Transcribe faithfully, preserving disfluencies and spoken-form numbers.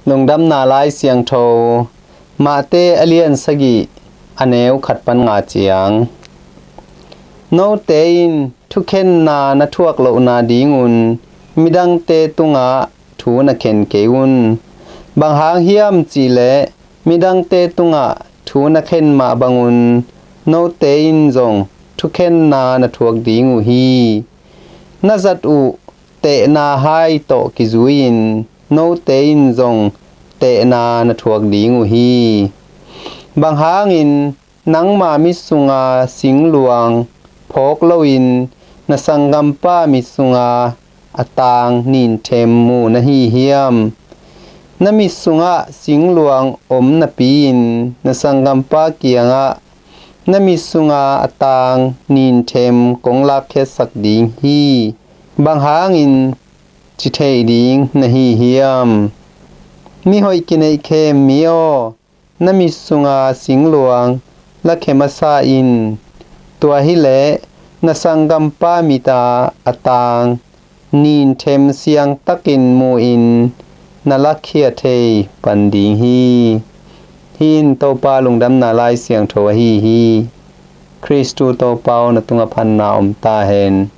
Lungdamna Lai Siangtho, Mate a lian sagih, a neu khat pan nga ciang. Note in thukhenna na thuak lohna dingun midangte tungah thu na khen kei un. Bang hang hiam cihleh midangte tungah thu na khen mah bangun note in zong thukhenna na thuak ding uh hi. Na zat uh tehna hai tawh kizui-in note in zong tehna na thuak ding uh hi. Bang hangin nangma mit sunga singluang phawk loin na sanggampa mit sunga a tang ninthem mu na hi hiam? Na mit sungah singluang om napi-in na sanggampa kiangah na mit sunga a tang ninthem kong lakkhiatsak ding hi. Bang hangin ci thei ding na hi hiam? Mihoih kineihkhem mi aw, na mit sunga singluang lakhia masa in. Tua hileh na sanggampa mit ah a tang ninthem siangtakin mu-in na lakhia thei pan ding hi. Hih in Topa Lungdamna Lai Siangtho ahi hi. Khristu Topa aw, na tungah phatna om ta hen.